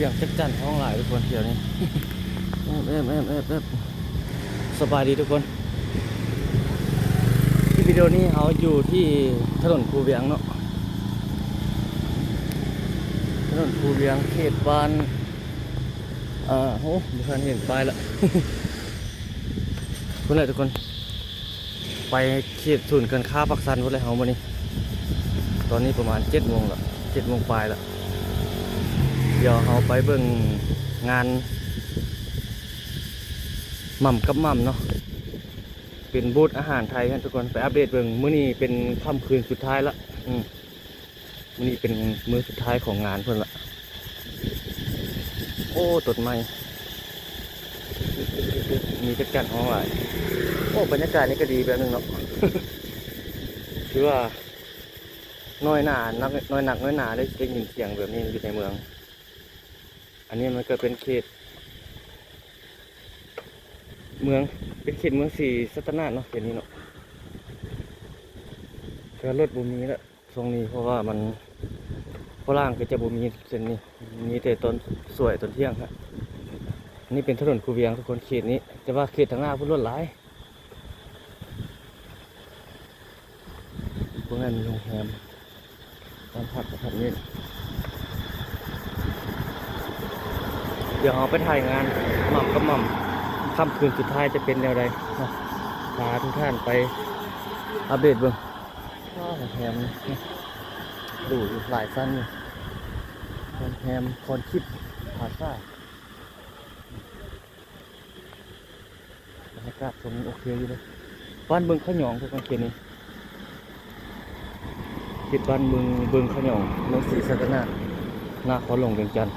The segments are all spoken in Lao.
ສຽງຈັກຈັ່ນຮ້ອງຫຼາຍທຸກຄົນ ດຽວນີ້ ແອບໆໆໆ ສະບາຍດີທຸກຄົນ. ຄລິບວິດີໂອນີ້ເຮົາຢູ່ທີ່ຖະໜົນພູວຽງເນາະ ຖະໜົນພູວຽງ ເຂດບ້ານ ເອີ ໂອ້ ບໍ່ທັນເຫັນປ້າຍລະ ພຸ້ນແຫຼະທຸກຄົນ. ໄປເຂດສູນການຄ້າປາກຊັນພຸ້ນແຫຼະເຮົາມື້ນີ້. ຕອນນີ້ປະມານເຈັດໂມງລະ ເຈັດໂມງປາຍລະ. ດຽວເຮົາໄປເບິ່ງງານໝ່ຳກັບໝ່ຳເນາະ ເປັນບູດອາຫານໄທຫັ້ນທຸກຄົນ. ໄປອັບເດດເບິ່ງ ມື້ນີ້ເປັນຄ່ຳຄືນສຸດທ້າຍລະ ອືມ. ມື້ນີ້ເປັນມື້ສຸດທ້າຍຂອງງານເພິ່ນລະ. ໂອ້ ຕົ້ນໄມ້ ມີຈັກຈັ່ນຮ້ອງຫຼາຍ. ໂອ້ ບັນຍາກາດນີ້ກໍດີແບບໜຶ່ງເນາະ ຄືວ່ານ້ອຍໜາ ໜັກ ນ້ອຍໜາ ໄດ້ ໄດ້ຍິນສຽງແບບນີ້ຢູ່ໃນເມືອງ. ອັນນີ້ມັນກໍເປັນເຂດເມືອງ ເປັນເຂດເມືອງສີສັດຕະນາກເນາະ ເຂດນີ້ເນາະ. ແຕ່ວ່າລົດບໍ່ມີລະ ຊ່ວງນີ້ ເພາະວ່າມັນ ໂຄລາງກໍຈະບໍ່ມີເສັ້ນນີ້ ມີແຕ່ຕອນສວຍຕອນທ່ຽງຮະ. ອັນນີ້ເປັນຖະໜົນຄູວຽງທຸກຄົນ ເຂດນີ້ ແຕ່ວ່າເຂດທາງໜ້າພຸ້ນລົດຫຼາຍ. ພວກນັ້ນໂຮງແຮມ ບ້ານພັກອາພາດເມັນ. ດຽວເຮົາໄປຖ່າຍງານໝ່ຳກັບໝ່ຳ ຄ່ຳຄືນສຸດທ້າຍຈະເປັນແນວໃດເນາະ ພາທຸກທ່ານໄປອັບເດດເບິ່ງ. ວ້າວ ໂຮງແຮມນີ້ ຫຼູຢູ່ ຫຼາຍຊັ້ນຢູ່ ໂຮງແຮມພອນທິບພລາຊາ. ບັນຍາກາດຊ່ວງນີ້ໂອເຄຢູ່ເດ້. ບ້ານບຶງຂະຫຍອງ ທຸກຄົນ ເຂດນີ້ ເຂດບ້ານບຶງ ບຶງຂະຫຍອງ ເມືອງສີສັດຕະນາກ ນະຄອນຫຼວງວຽງຈັນ.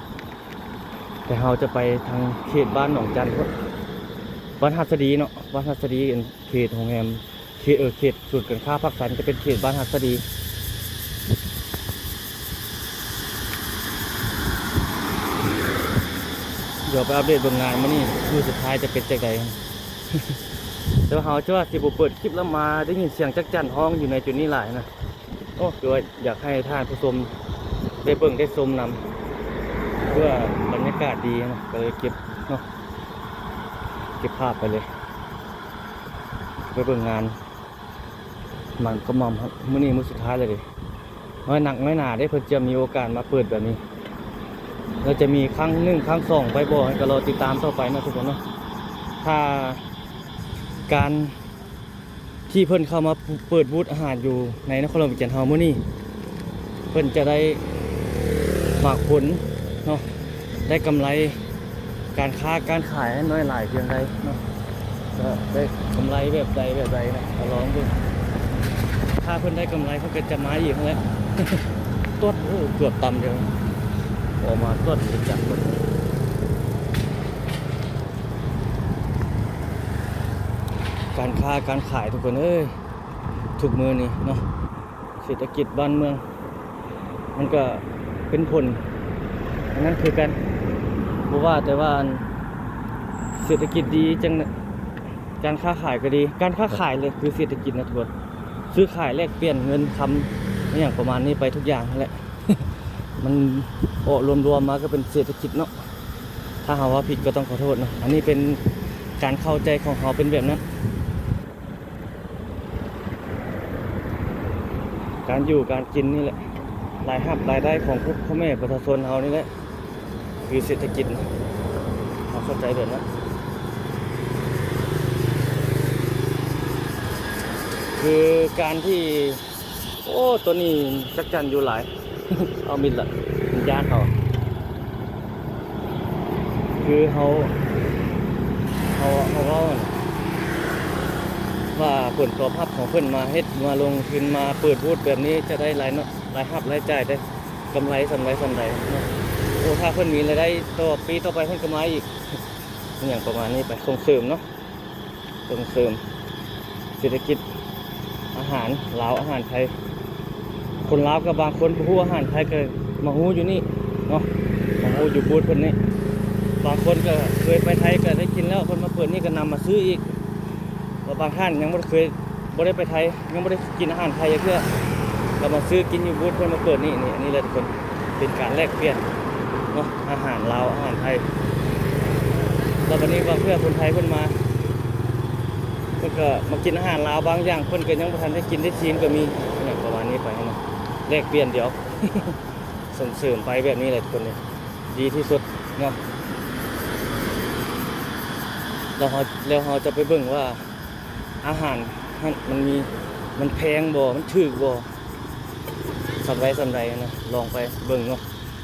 ແຕ່ເຮົາຈະໄປທາງເຂດບ້ານໜອງຈັນພຸ້ນ ບ້ານຫັດສະດີເນາະ ບ້ານຫັດສະດີ ເຂດໂຮງແຮມ ເຂດ ເອີ ເຂດສູນການຄ້າປາກຊັນ ຈະເປັນເຂດບ້ານຫັດສະດີ. ດຽວໄປອັບເດດເບິ່ງງານມື້ນີ້ ມື້ສຸດທ້າຍຈະເປັນຈັ່ງໃດ. ແຕ່ວ່າເຮົາຈະວ່າຊິບໍ່ເປີດຄລິບແລ້ວ ມາໄດ້ຍິນສຽງຈັກຈັ່ນຮ້ອງຢູ່ໃນຈຸດນີ້ຫຼາຍນະ. ໂອ້ ຄືວ່າຢາກໃຫ້ທ່ານຜູ້ຊົມໄດ້ເບິ່ງໄດ້ຊົມນຳ ເພື່ອບັນຍາກາດດີນະ ກໍເລີຍເກັບເນາະ ເກັບພາບໄປເລີຍ. ໄປເບິ່ງງານໝ່ຳກັບໝ່ຳ ມື້ນີ້ມື້ສຸດທ້າຍແລ້ວເດ້. ນ້ອຍໜັກນ້ອຍໜາເດ້ ເພິ່ນຈະມີໂອກາດມາເປີດແບບນີ້ ແລ້ວຈະມີຄັ້ງໜຶ່ງຄັ້ງສອງໄປບໍ່ ກໍລໍຕິດຕາມຕໍ່ໄປເນາະທຸກຄົນເນາະ. ຖ້າການ ທີ່ເພິ່ນເຂົ້າມາເປີດບູດອາຫານຢູ່ໃນນະຄອນຫຼວງວຽງຈັນເຮົາມື້ນີ້ ເພິ່ນຈະໄດ້ໝາກຜົນເນາະ ໄດ້ກຳໄລ ການຄ້າການຂາຍນັ້ນນ້ອຍຫຼາຍພຽງໃດເນາະ ຈະໄດ້ກຳໄລແບບໃດແບບໃດນະ ກໍລອງເບິ່ງ. ຖ້າເພິ່ນໄດ້ກຳໄລ ເພິ່ນກໍຈະມາອີກຫັ້ນແຫຼະ. ຕົດ ໂອ້ ເກືອບຕຳເດີ ອອກມາຕົດຈັກ ການຄ້າການຂາຍທຸກຄົນເອີຍ ທຸກມື້ນີ້ເນາະ ເສດຖະກິດບ້ານເມືອງ ມັນກໍເປັນຜົນອັນນັ້ນຄືກັນ. ບໍ່ວ່າແຕ່ວ່າອັນເສດຖະກິດດີຈັ່ງ ການຄ້າຂາຍກໍດີ ການຄ້າຂາຍເລີຍຄືເສດຖະກິດນະທຸກຄົນ ຊື້ຂາຍແລກປ່ຽນເງິນຄຳ ອີ່ຫຍັງປະມານນີ້ໄປທຸກຢ່າງຫັ້ນແຫຼະ. ມັນເອາະລວມໆມາກໍເປັນເສດຖະກິດເນາະ ຖ້າເຮົາເວົ້າຜິດກໍຕ້ອງຂໍໂທດເນາະ. ອັນນີ້ເປັນການເຂົ້າໃຈຂອງເຮົາເປັນແບບນັ້ນ. ການຢູ່ການກິນນີ້ແຫຼະ ລາຍຮັບລາຍໄດ້ຂອງພວກພໍ່ແມ່ປະຊາຊົນເຮົານີ້ແຫຼະ ຄືເສດຖະກິດ ເຮົາເຂົ້າໃຈແບບນັ້ນ. ຄືການທີ່ ໂອ້ ຕົວນີ້ຈັກຈັ່ນຢູ່ຫຼາຍ ເອົາມິດລະ ຢ້ານເຂົາ ຄືເຮົາ ເຮົາ ເຮົາເວົ້າວ່າຜົນຕອບຮັບຂອງເພິ່ນມາເຮັດ ມາລົງທຶນ ມາເປີດບູດແບບນີ້ ຈະໄດ້ລາຍ ລາຍຮັບລາຍຈ່າຍໄດ້ກຳໄລສ່ຳໃດສ່ຳໃດເນາະ. ໂອ້ ຖ້າເພິ່ນມີລາຍໄດ້ຕໍ່ປີຕໍ່ໄປ ເພິ່ນກໍມາອີກ ອີ່ຫຍັງປະມານນີ້ໄປ ສົ່ງເສີມເນາະ. ສົ່ງເສີມເສດຖະກິດອາຫານລາວ ອາຫານໄທ. ຄົນລາວກໍບາງຄົນບໍ່ຮູ້ອາຫານໄທ ກໍມາຮູ້ຢູ່ນີ້ເນາະ ມາຮູ້ຢູ່ບູດເພິ່ນນີ້. ບາງຄົນກໍເຄີຍໄປໄທກໍໄດ້ກິນແລ້ວ ເພິ່ນມາເປີດນີ້ກໍນຳມາຊື້ອີກ. ແລະບາງທ່ານຍັງບໍ່ໄດ້ເຄີຍ ບໍ່ໄດ້ໄປໄທ ຍັງບໍ່ໄດ້ກິນອາຫານໄທຈັກເທື່ອ ກໍມາຊື້ກິນຢູ່ບູດເພິ່ນມາເປີດນີ້. ນີ້ ອັນນີ້ແຫຼະທຸກຄົນ ເປັນການແລກປ່ຽນ ເນາະ ອາຫານລາວ ອາຫານໄທ. ແລ້ວບັດນີ້ບາງເທື່ອຄົນໄທເພິ່ນມາ ເພິ່ນກໍມາກິນອາຫານລາວບາງຢ່າງ ເພິ່ນກໍຍັງບໍ່ທັນໄດ້ກິນໄດ້ຊີມກໍມີ. ຫຍັງປະມານນີ້ໄປເນາະ ແລກປ່ຽນດຽວ ສົ່ງເສີມໄປແບບນີ້ແຫຼະທຸກຄົນເອີຍ ດີທີ່ສຸດເນາະ. ແລ້ວເຮົາ ແລ້ວເຮົາຈະໄປເບິ່ງວ່າ ອາຫານຫັ້ນມັນມີ ມັນແພງບໍ່ ມັນຖືກບໍ່ ສ່ຳໃດສ່ຳໃດນະ ລອງໄປເບິ່ງເນາະ.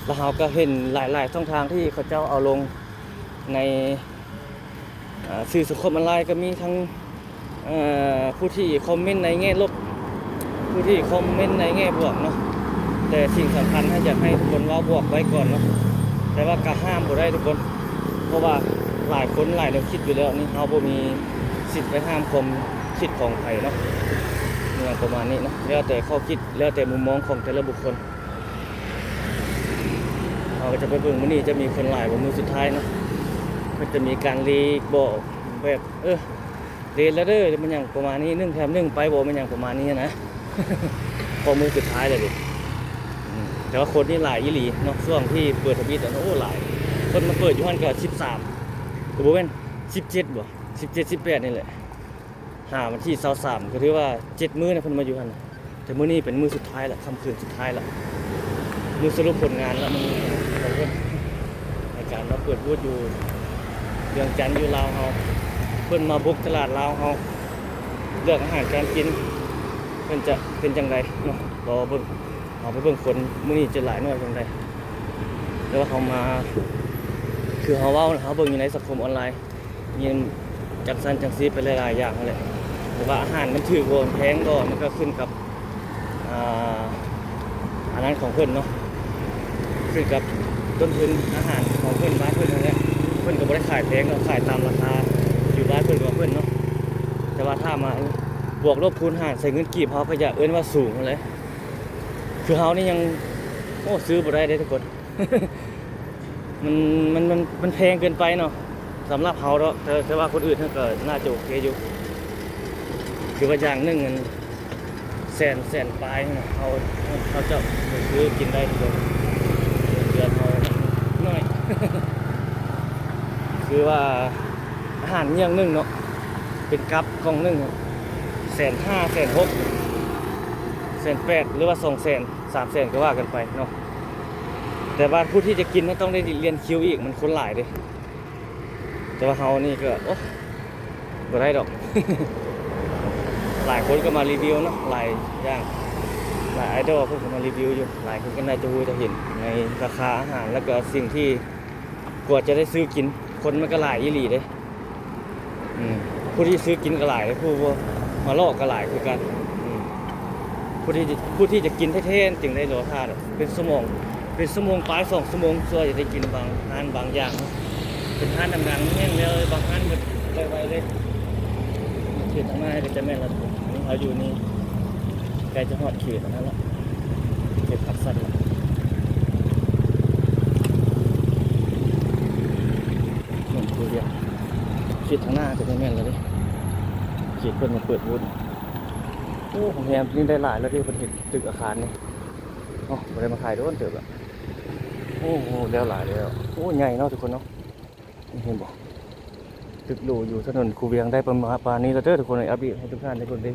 ແລ້ວເຮົາກໍເຫັນຫຼາຍໆຊ່ອງທາງທີ່ເຂົາເຈົ້າເອົາລົງໃນ ອ່າ ສື່ສັງຄົມອອນລາຍ ກໍມີທັງ ເອີ ຜູ້ທີ່ຄອມເມັນໃນແງ່ລົບ ຜູ້ທີ່ຄອມເມັນໃນແງ່ບວກເນາະ. ແຕ່ສິ່ງສຳຄັນໃຫ້ ຢາກໃຫ້ທຸກຄົນເວົ້າບວກໄວ້ກ່ອນເນາະ ແຕ່ວ່າກໍຫ້າມບໍ່ໄດ້ທຸກຄົນ ເພາະວ່າຫຼາຍຄົນຫຼາຍແນວຄິດຢູ່ແລ້ວ ນີ້ເຮົາບໍ່ມີສິດໄປຫ້າມຄວາມຄິດຂອງໃຜເນາະ ອີ່ຫຍັງປະມານນີ້ເນາະ. ແລ້ວແຕ່ຂໍ້ຄິດ ແລ້ວແຕ່ມຸມມອງຂອງແຕ່ລະບຸກຄົນ. ເຮົາກໍຈະໄປເບິ່ງມື້ນີ້ຈະມີຄົນຫຼາຍບໍ່ ມື້ສຸດທ້າຍເນາະ ເພິ່ນຈະມີການລີກບໍ່ ແບບ ເອີ ເລດແລ້ວເດີ ແມ່ນຫຍັງປະມານນີ້ ໜຶ່ງແຖມໜຶ່ງໄປບໍ່ ແມ່ນຫຍັງປະມານນີ້ນະ ເພາະມື້ສຸດທ້າຍແລ້ວເດ. ອືມ ແຕ່ວ່າຄົນນີ້ຫຼາຍອີ່ຫຼີເນາະ ຊ່ວງທີ່ເປີດທຳອິດຫັ້ນ ໂອ້ ຫຼາຍ ຄົນມາເປີດຢູ່ຫັ້ນກໍສິບສາມ ກໍບໍ່ແມ່ນ ສິບເຈັດບໍ່ ສິບເຈັດ ສິບແປດນີ້ແຫຼະ ຫາວັນທີຊາວສາມ ກໍຖືວ່າເຈັດມື້ນະເພິ່ນມາຢູ່ຫັ້ນນະ. ແຕ່ມື້ນີ້ເປັນມື້ສຸດທ້າຍລະ ຄ່ຳຄືນສຸດທ້າຍລະ ມື້ສະຫຼຸບຜົນງານລະ ມື້ນີ້ຂອງເພິ່ນ ໃນການມາເປີດບູດຢູ່ວຽງຈັນ ຢູ່ລາວເຮົາ ເພິ່ນມາບຸກຕະຫຼາດລາວເຮົາ ເລືອກອາຫານການກິນ ເພິ່ນຈະເປັນຈັ່ງໃດເນາະ ລໍເບິ່ງ. ເຮົາໄປເບິ່ງຄົນມື້ນີ້ຈະຫຼາຍໜ້ອຍຈັ່ງໃດ ແຕ່ວ່າເຮົາມາ ຄືເຮົາເວົ້າ ເຮົາເບິ່ງຢູ່ໃນສັງຄົມອອນລາຍ ມີຈັ່ງຊັ້ນຈັ່ງຊີ້ໄປຫຼາຍໆຢ່າງຫັ້ນແຫຼະ ແຕ່ວ່າອາຫານມັນຖືກບໍ່ ມັນແພງບໍ່ ມັນກໍຂຶ້ນກັບ ອ່າ ອັນນັ້ນຂອງເພິ່ນເນາະ ຂຶ້ນກັບຕົ້ນທຶນອາຫານຂອງເພິ່ນ ບ້ານເພິ່ນຫັ້ນແຫຼະ. ເພິ່ນກໍບໍ່ໄດ້ຂາຍແພງເນາະ ຂາຍຕາມລາຄາຢູ່ບ້ານເພິ່ນຂອງເພິ່ນເນາະ. ແຕ່ວ່າຖ້າມາບວກລົບຄູນຫານໃສ່ເງິນກີບ ເຮົາກໍຢາກເອີ້ນວ່າສູງຫັ້ນແຫຼະ ຄືເຮົານີ້ຍັງ ໂອ້ ຊື້ບໍ່ໄດ້ເດ້ທຸກຄົນ. ມັນ ມັນ ມັນ ມັນແພງເກີນໄປເນາະ ສຳລັບເຮົາເນາະ ແຕ່ ແຕ່ວ່າຄົນອື່ນເຂົາກໍໜ້າຈະໂອເຄຢູ່ ຄືວ່າຢ່າງໜຶ່ງຫັ້ນແສນ ແສນປາຍເນາະ ເຮົາ ເຮົາຈະຊື້ກິນໄດ້ທຸກຄົນ ເດືອນເຮົາໜ້ອຍ ຄືວ່າອາຫານຢ່າງໜຶ່ງເນາະ ເປັນກັບກ່ອງໜຶ່ງແສນຫ້າ ແສນຫົກ ແສນແປດ ຫຼືວ່າສອງແສນ ສາມແສນ ກໍວ່າກັນໄປເນາະ. ແຕ່ວ່າຜູ້ທີ່ຈະກິນນະ ຕ້ອງໄດ້ລຽນຄິວອີກ ມັນຄົນຫຼາຍເດ້. ແຕ່ວ່າເຮົານີ້ກໍ ໂອ້ ບໍ່ໄດ້ດອກ. ຫຼາຍຄົນກໍມາຣີວິວເນາະ ຫຼາຍຢ່າງ ຫຼາຍໄອດອລເພິ່ນກໍມາຣີວິວຢູ່ ຫຼາຍຄົນກໍໜ້າຈະຮູ້ຈະເຫັນໃນລາຄາອາຫານ ແລ້ວກໍສິ່ງທີ່ກວ່າຈະໄດ້ຊື້ກິນ ຄົນມັນກໍຫຼາຍອີ່ຫຼີເດ້. ອືມ ຜູ້ທີ່ຊື້ກິນກໍຫຼາຍ ຜູ້ມາເລາະກໍຫຼາຍຄືກັນ. ອືມ ຜູ້ທີ່ ຜູ້ທີ່ຈະກິນແທ້ໆ ຈຶ່ງໄດ້ລໍຖ້າເປັນຊົ່ວໂມງ ເປັນຊົ່ວໂມງປາຍ ສອງຊົ່ວໂມງ ກວ່າຈະໄດ້ກິນບາງຮ້ານບາງຢ່າງເນາະ. ເປັນຮ້ານດັງໆ ແຫ້ງແລ້ວ ບາງຮ້ານໝົດໄວໆເລີຍ. ເຂດທາງໜ້າກໍຈະແມ່ນລະ ເຮົາຢູ່ນີ້ ໃກ້ຈະຮອດເຂດອັນນັ້ນລະ ເຂດພັດສັນລະ. ເຂດທາງໜ້າກໍຈະແມ່ນລະເດ້ ເຂດເພິ່ນມາເປີດບູດ. ໂອ້ ໂຮງແຮມນີ້ໄດ້ຫຼາຍແລ້ວເດ້ ເພິ່ນເຮັດຕຶກອາຄານນີ້ເນາະ. ບໍ່ໄດ້ມາຖ່າຍໂດນເຕີບລະ. ໂອ້ ແລ້ວຫຼາຍແລ້ວ. ໂອ້ ໃຫຍ່ເນາະທຸກຄົນເນາະ. ເຫັນບໍ່? ຕຶກຫຼູຢູ່ ຖະໜົນຄູວຽງໄດ້ປະມານ ປານນີ້ແລ້ວເດີທຸກຄົນເອີຍ. ອັບເດດໃຫ້ທຸກທ່ານທຸກຄົນໄດ້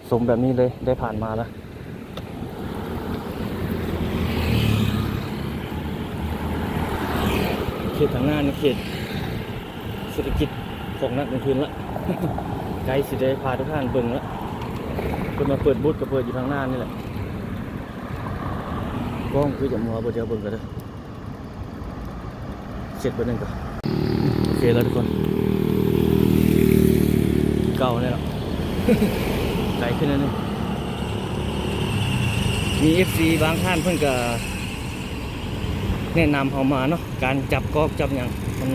ຊົມແບບນີ້ເລີຍ ໄດ້ຜ່ານມາລະ. ເຂດທາງໜ້ານີ້ເຂດເສດຖະກິດຂອງນັກລົງທຶນລະ ໃກ້ຊິໄດ້ພາທຸກທ່ານເບິ່ງລະ. ເພິ່ນມາເປີດບູດກໍເປີດຢູ່ທາງໜ້ານີ້ແຫຼະ. ກ້ອງຄືຈະມົວບໍ່ ດຽວເບິ່ງກ່ອນເດີ. ເສັດເບີໜຶ່ງກ່ອນ. ໂອເຄແລ້ວທຸກຄົນ ເກົ່າແລ້ວເນາະ ໄກຂຶ້ນໜ້ອຍໜຶ່ງ. ມີເອັຟຊີບາງທ່ານເພິ່ນກໍແນະນຳເຮົາມາເນາະ ການຈັບກອກຈັບຫຍັງ ມັນ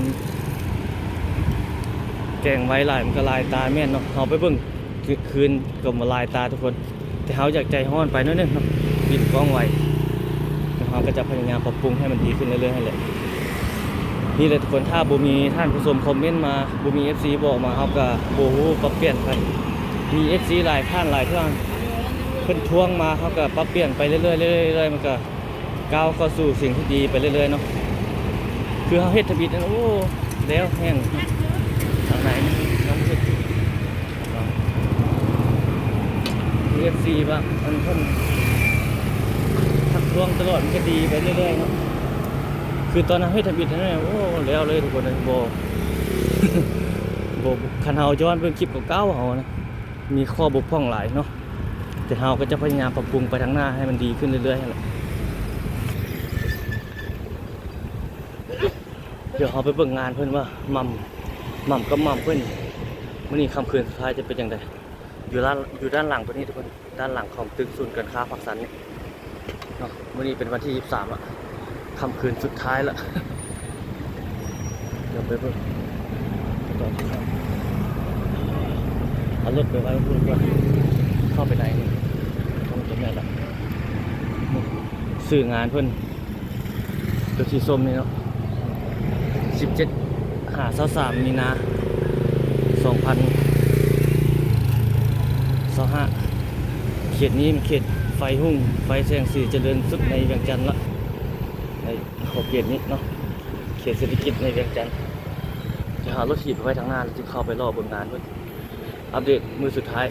ແຈ້ງໄວຫຼາຍ ມັນກໍລາຍຕາແມ່ນເນາະ. ເຮົາໄປເບິ່ງຄືນກໍບໍ່ລາຍຕາທຸກຄົນ. ແຕ່ເຮົາຢາກໃຈຮ້ອນໄປໜ້ອຍໜຶ່ງເນາະ ປິດກ້ອງໄວ້ ແລ້ວເຮົາກໍຈະພະຍາຍາມປັບປຸງໃຫ້ມັນດີຂຶ້ນເລື້ອຍໆຫັ້ນແຫຼະ. ນີ້ແຫຼະທຸກຄົນ ຖ້າບໍ່ມີທ່ານຜູ້ຊົມຄອມເມັນມາ ບໍ່ມີເອັຟຊີບອກມາ ເຮົາກໍບໍ່ຮູ້ປັບປ່ຽນໄປ. ມີເອັຟຊີຫຼາຍທ່ານຫຼາຍເທື່ອເພິ່ນທວງມາ ເຮົາກໍປັບປ່ຽນໄປເລື້ອຍໆ ເລື້ອຍໆ ມັນກໍ ກ້າວເຂົ້າສູ່ສິ່ງທີ່ດີໄປເລື້ອຍໆເນາະ. ຄືເຮົາເຮັດທຳອິດນັ້ນ ໂອ້ ແລ້ວແຮງ ທາງໃນນີ້ຍັງບໍ່ເຮັດ. ເອັຟຊີວ່າອັນເພິ່ນທັກທ້ວງຕະຫຼອດ ມັນກະດີໄປເລື້ອຍໆເນາະ. ຄືຕອນເຮົາເຮັດທຳອິດຫັ້ນນະ ໂອ້ ແລ້ວເລີຍທຸກຄົນເອີຍ. ບໍ່ ບໍ່ ຄັນເຮົາຍ້ອນເບິ່ງຄລິບເກົ່າໆເຮົານະ ມີຂໍ້ບົກຜ່ອງຫຼາຍເນາະ, ແຕ່ເຮົາກໍຈະພະຍາຍາມປັບປຸງໄປທາງໜ້າໃຫ້ມັນດີຂຶ້ນເລື້ອຍໆຫັ້ນແຫຼະ. ດຽວເຮົາໄປເບິ່ງງານເພິ່ນວ່າໝ່ຳ ໝ່ຳກັບໝ່ຳເພິ່ນ ມື້ນີ້ຄ່ຳຄືນສຸດທ້າຍຈະເປັນຈັ່ງໃດ. ຢູ່ດ້ານ ຢູ່ດ້ານຫຼັງເພິ່ນນີ້ທຸກຄົນ ດ້ານຫຼັງຂອງຕຶກສູນການຄ້າປາກຊັນນີ້ເນາະ. ມື້ນີ້ເປັນວັນທີຊາວສາມລະ ຄ່ຳຄືນສຸດທ້າຍລະ. ດຽວໄປເບິ່ງ ເອົາລົດໄປໄວ້ພຸ້ນກ່ອນ ເຂົ້າໄປໃນນີ້ ຄົງຈະແມ່ນລະ ຊື່ງານເພິ່ນ ໂຕສີສົ້ມນີ້ເນາະ ສິບເຈັດຫາຊາວສາມມີນາ ສອງພັນຊາວຫ້າ. ເຂດນີ້ແມ່ນເຂດໄຟຮຸ່ງ ໄຟແສງສີຈະເລີນສຸດໃນວຽງຈັນລະ ໃນຂອບເຂດນີ້ເນາະ ເຂດເສດຖະກິດໃນວຽງຈັນ. ຈະຫາລົດຖີບໄປໄວ້ທາງໜ້າ ແລ້ວຈຶ່ງເຂົ້າໄປເລາະເບິ່ງງານເພິ່ນ ອັບເດດມື້ສຸດທ້າຍ.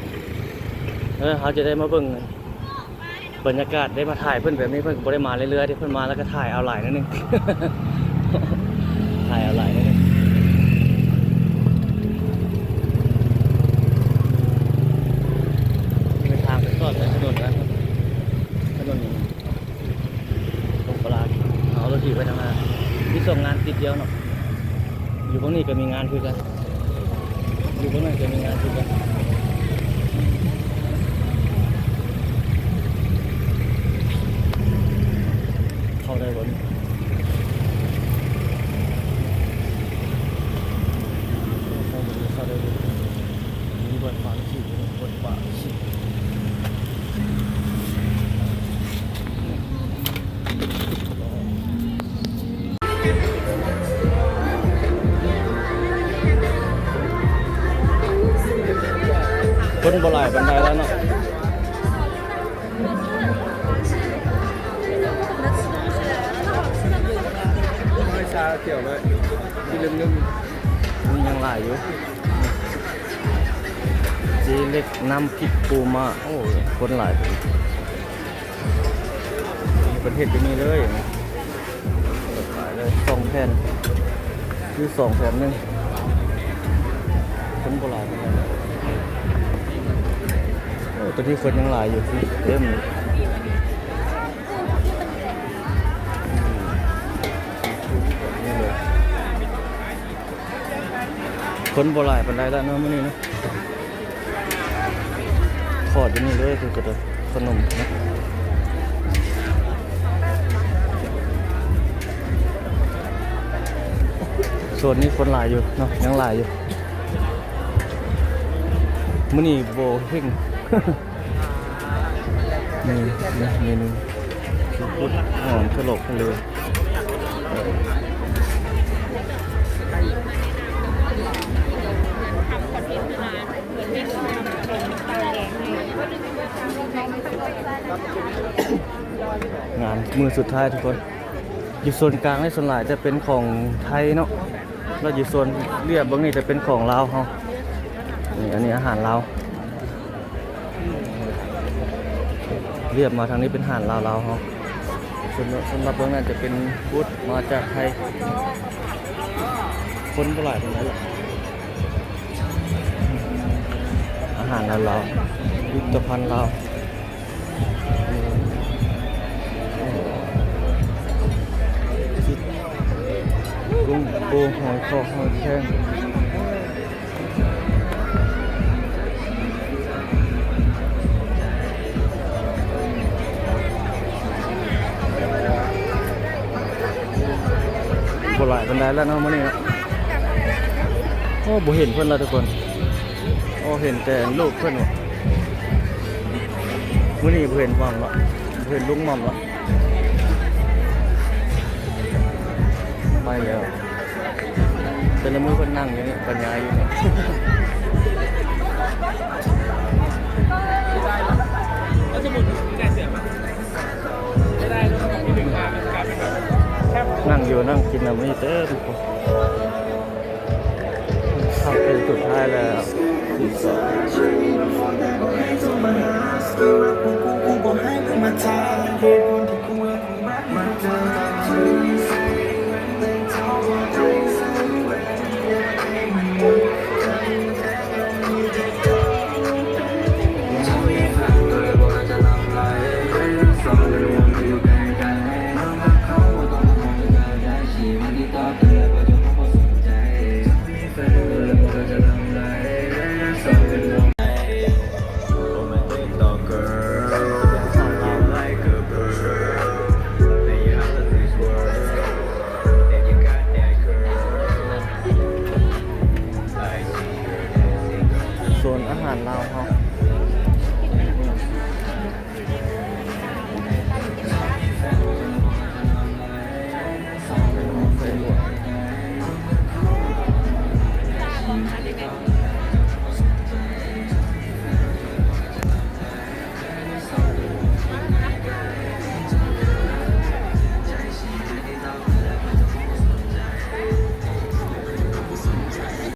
ເອີ ເຮົາຈະໄດ້ມາເບິ່ງ ບັນຍາກາດ ໄດ້ມາຖ່າຍເພິ່ນແບບນີ້ ເພິ່ນກໍບໍ່ໄດ້ມາເລື້ອຍໆເດ້ ເພິ່ນມາແລ້ວກໍຖ່າຍເອົາຫຼາຍໜ້ອຍໜຶ່ງ ຖ່າຍເອົາຫຼາຍໜ້ອຍໜຶ່ງ. ເດີນທາງໄປສອດໃນຖະໜົນນະ ຖະໜົນ ຕົງປະລາດ ເອົາລົດຖີບໄວ້ທາງໜ້າ ມີສອງງານຕິດດຽວເນາະ. ຢູ່ເບື້ອງນີ້ກໍມີງານຄືກັນ ຢູ່ເບື້ອງນັ້ນກໍມີງານຄືກັນ. ເຂົ້າໄດ້ບໍ່ນີ້? ເຂົ້າໄດ້ບໍ່? ມີເບິດຝາຊີບ ເບິດຝາຊີບ. ຄົນບໍ່ຫຼາຍປານໃດແລ້ວເນາະ. ຊາຂຽວເລີຍ ສີເຫຼືອງ ນີ້ຍັງຫຼາຍຢູ່. ເຈເລັກນ້ຳພລິກປູມ້າ ໂອ້ ຄົນຫຼາຍ ເພິ່ນເຮັດຢູ່ນີ້ເລີຍ ຂາຍເລີຍ ສອງແຜ່ນ ຄືສອງແຖມໜຶ່ງ ຄົນບໍ່ຫຼາຍປານໃດ. ໂອ້ ຕອນນີ້ຄົນຍັງຫຼາຍຢູ່ ເຕັມ. ຄົນບໍ່ຫຼາຍປານໃດລະເນາະມື້ນີ້ເນາະ ຂອດຢູ່ນີ້ເລີຍ ຄືກະໄດ້ຂະໜົມເນາະ. ໂຊນນີ້ຄົນຫຼາຍຢູ່ເນາະ ຍັງຫຼາຍຢູ່. ມື້ນີ້ບໍ່ເຄັ່ງ ນີ້ ນີ້ເມນູ ຊີຟູດຫອມ ກະໂຫຼກທະເລ. ງານມື້ສຸດທ້າຍທຸກຄົນ ຢູ່ໂຊນກາງນີ້ສ່ວນຫຼາຍຈະເປັນຂອງໄທເນາະ ແລ້ວຢູ່ໂຊນລຽບເບິ່ງນີ້ຈະເປັນຂອງລາວເຮົາ. ນີ້ ອັນນີ້ອາຫານລາວ ລຽບມາທາງນີ້ເປັນອາຫານລາວໆເຮົາ. ສ່ວນ ສຳລັບເບື້ອງນັ້ນຈະເປັນບຸດມາຈາກໄທ. ຄົນບໍ່ຫຼາຍປານໃດ ອາຫານລາວໆ ຜະລິດຕະພັນລາວ. ກຸ້ງໂກ ຫອຍຄອກ ຫອຍແຄງ ບໍ່ຫຼາຍປານໃດແລ້ວເນາະມື້ນີ້ເນາະ. ໂອ້ ບໍ່ເຫັນເພິ່ນລະທຸກຄົນ. ໂອ້ ເຫັນແຕ່ລູກເພິ່ນຫວະ. ມື້ນີ້ບໍ່ເຫັນໝ່ຳລະ ບໍ່ເຫັນລຸງໝ່ຳລະ ໄປແລ້ວ. ແຕ່ລະມື້ເພິ່ນນັ່ງຢູ່ນີ້ ບັນຍາຍຢູ່ນີ້. ນັ່ງ ຢູ່ນັ່ງກິນນຳນີ້ເຕີມ ເປັນສຸດທ້າຍແລ້ວ. ໂຊນອາຫານລາວເຮົາ.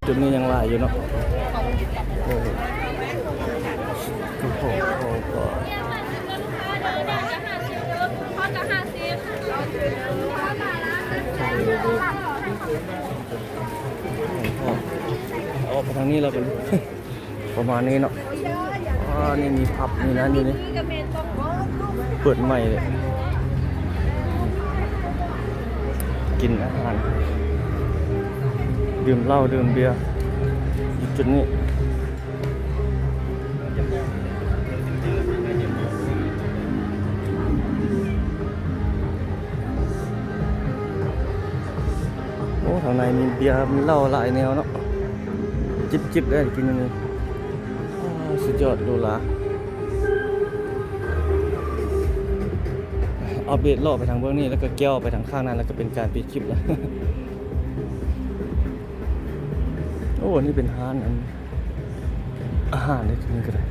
ຈຸດນີ້ຍັງຫຼາຍຢູ່ເນາະ. ໂອ້ໂຫ ໂອ້ໂຫ ອອກໄປທາງນີ້ແລ້ວບັດນີ້ ປະມານນີ້ເນາະ. ອ່າ ນີ້ມີຜັບ ມີນັ້ນຢູ່ນີ້ ເປີດໃໝ່ເລີຍ ກິນອາຫານ ດື່ມເຫຼົ້າດື່ມເບຍຢູ່ຈຸດນີ້. ໂອ້ ທາງໃນມີເບຍ ມີເຫຼົ້າຫຼາຍແນວເນາະ ຈິບໆ ໄດ້ກິນຢູ່ນີ້. ໂອ້ ສຸດຍອດ ຫຼູຫຼາ. ອັບເດດເລາະໄປທາງເບື້ອງນີ້ ແລ້ວກໍແກ້ວໄປທາງຂ້າງນັ້ນ ແລ້ວກໍເປັນການປິດຄລິບແລ້ວ. ໂອ້ ອັນນີ້ເປັນຮ້ານອັນ ອາຫານເດ້ ຕົວນີ້ກໍໄດ້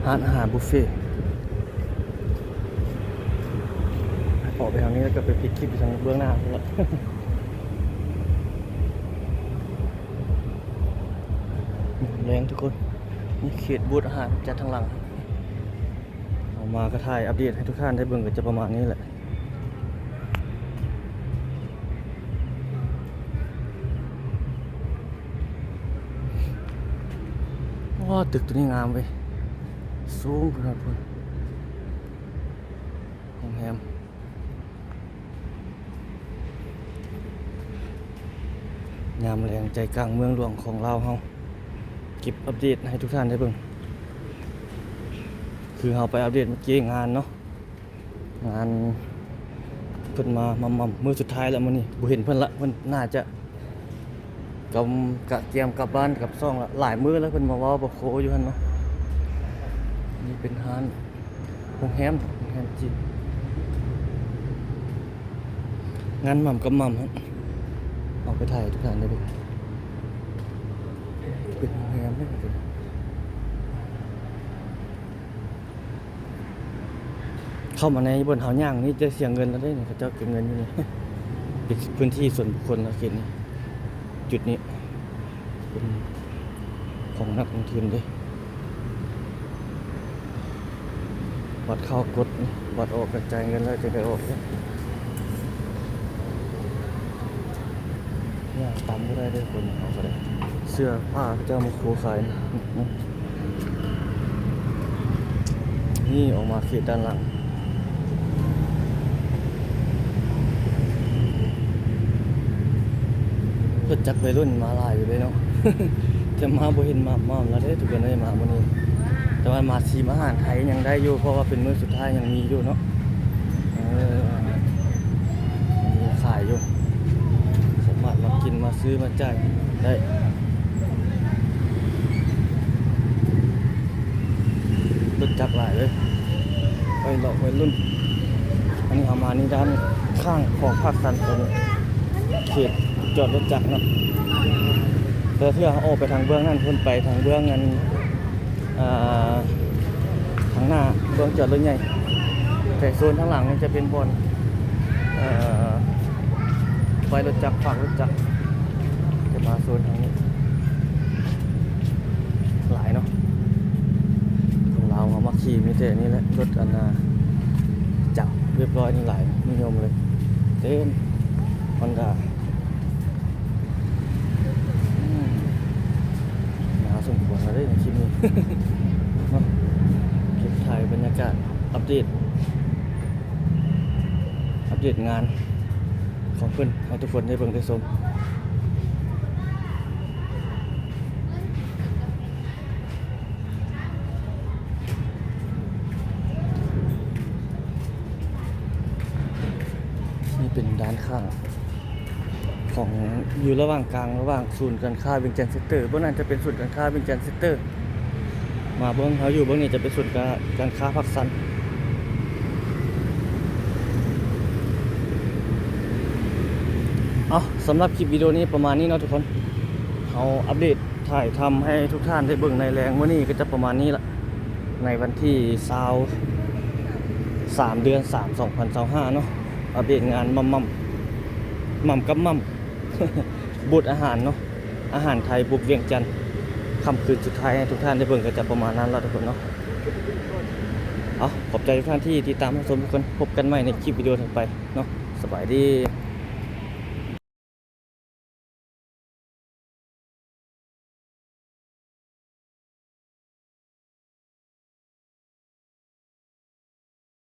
ຮ້ານອາຫານບຸບເຟ. ອອກໄປທາງນີ້ແລ້ວກໍໄປປິດຄລິບຢູ່ທາງເບື້ອງໜ້າພຸ້ນລະ. ແລງທຸກຄົນ ນີ້ເຂດບູດອາຫານຈັດທາງຫຼັງ. ເອົາມາກໍຖ່າຍອັບເດດໃຫ້ທຸກທ່ານໄດ້ເບິ່ງ ກໍຈະປະມານນີ້ແຫຼະ. ວ້າວ ຕຶກໂຕນີ້ງາມເວີຍ ສູງຂະໜາດພຸ້ນ ໂຮງແຮມ. ຍາມແລງໃຈກາງເມືອງຫຼວງຂອງລາວເຮົາ ເກັບອັບເດດໃຫ້ທຸກທ່ານໄດ້ເບິ່ງ ຄືເຮົາໄປອັບເດດເມື່ອກີ້ງານເນາະ. ງານເພິ່ນມາໝ່ຳໆ ມື້ສຸດທ້າຍແລ້ວມື້ນີ້ ບໍ່ເຫັນເພິ່ນລະ ເພິ່ນໜ້າຈະກຳ ກະກຽມກັບບ້ານກັບຊ່ອງລະ ຫຼາຍມື້ແລ້ວເພິ່ນມາເວົ້າບໍ່ໂຄຢູ່ຫັ້ນເນາະ. ນີ້ເປັນຮ້ານໂຮງແຮມ ໂຮງແຮມຈີນ ງານໝ່ຳກັບໝ່ຳຫັ້ນ ເອົາໄປຖ່າຍໃຫ້ທຸກທ່ານໄດ້ເບິ່ງ ເປັນໂຮງແຮມເດ້. ເຂົ້າມາໃນບ່ອນເຮົາຍ່າງນີ້ຈະເສຍເງິນແລ້ວເດ້ນີ້ ເຂົາເຈົ້າເກັບເງິນຢູ່ນີ້ ເປັນພື້ນທີ່ສ່ວນບຸກຄົນແລ້ວເຂດນີ້ ຈຸດນີ້ເປັນຂອງນັກລົງທຶນເດ້. ບັດເຂົ້າກົດ ບັດອອກກໍຈ່າຍເງິນແລ້ວຈຶ່ງໄດ້ອອກເດ້. ຍ່າງຕາມບໍ່ໄດ້ເດ້ຄົນເຮົາກໍໄດ້ ເສື້ອຜ້າເຂົາເຈົ້າມາໂຄຂາຍ. ນີ້ອອກມາເຂດດ້ານຫຼັງ ລົດຈັກໄວລຸ້ນມາຫຼາຍຢູ່ເດ້ເນາະ ແຕ່ມາບໍ່ເຫັນໝ່ຳໆ ແລ້ວເດ້ທຸກຄົນເອີຍ ມາມື້ນີ້. ແຕ່ວ່າມາຊີມອາຫານໄທຍັງໄດ້ຢູ່ ເພາະວ່າເປັນມື້ສຸດທ້າຍຍັງມີຢູ່ເນາະ. ເອີ ມີຂາຍຢູ່ ສາມາດມາກິນມາຊື້ມາຈ່າຍໄດ້. ລົດຈັກຫຼາຍເລີຍ ໄວ້ເລາະໄວລຸ້ນ. ອັນນີ້ເຮົາມານີ້ດ້ານຂ້າງຂອງພາກສັນ ເປັນເຂດຈອດລົດຈັກເນາະ. ແຕ່ເທື່ອເຮົາອອກໄປທາງເບື້ອງນັ້ນ ເພິ່ນໄປທາງເບື້ອງອັນ ອ່າ ທາງໜ້າເບື້ອງຈອດລົດໃຫຍ່ ແຕ່ໂຊນທາງຫຼັງນີ້ຈະເປັນບ່ອນ ເອີ ໄຟລົດຈັກ ພາກລົດຈັກຈະມາໂຊນທາງນີ້ຫຼາຍເນາະ. ຄົນລາວເຮົາມັກຂີ່ມີແຕ່ນີ້ແຫຼະ ລົດອັນນ່າຈັກຮຽບຮ້ອຍນີ້ຫຼາຍ ນິຍົມເລີຍ ເຕັມ ຮອນດ້າ. ອືມ ໜາວສົມຄວນແລ້ວເດ້ໃນຄລິບນີ້ເນາະ ເກັບຖ່າຍບັນຍາກາດ ອັບເດດ ອັບເດດງານຂອງເພິ່ນໃຫ້ທຸກຄົນໄດ້ເບິ່ງໄດ້ຊົມ. ນີ້ເປັນດ້ານຂ້າງຂອງ ຢູ່ລະຫວ່າງກາງ ລະຫວ່າງສູນການຄ້າວຽງຈັນເຊັນເຕີ ເບື້ອງນັ້ນຈະເປັນສູນການຄ້າວຽງຈັນເຊັນເຕີ ມາເບື້ອງເຮົາຢູ່ເບື້ອງນີ້ຈະເປັນສູນການ ການຄ້າພາກຊັນ. ເອົາ ສຳລັບຄລິບວິດີໂອນີ້ປະມານນີ້ເນາະທຸກຄົນ ເຮົາອັບເດດຖ່າຍທຳໃຫ້ທຸກທ່ານໄດ້ເບິ່ງໃນແລງມື້ນີ້ກໍຈະປະມານນີ້ລະ ໃນວັນທີຊາວສາມ ເດືອນສາມ ສອງພັນຊາວຫ້າເນາະ ອັບເດດງານໝ່ຳໆ ໝ່ຳກັບໝ່ຳ ບູດອາຫານເນາະ ອາຫານໄທບຸກວຽງຈັນ ຄ່ຳຄືນສຸດທ້າຍໃຫ້ທຸກທ່ານໄດ້ເບິ່ງກໍຈະປະມານນັ້ນລະທຸກຄົນເນາະ. ເອົາ ຂອບໃຈທຸກທ່ານທີ່ຕິດຕາມຮັບຊົມທຸກຄົນ ພົບກັນໃໝ່ໃນຄລິບວິດີໂອຖັດໄປເນາະ ສະບາຍດີ.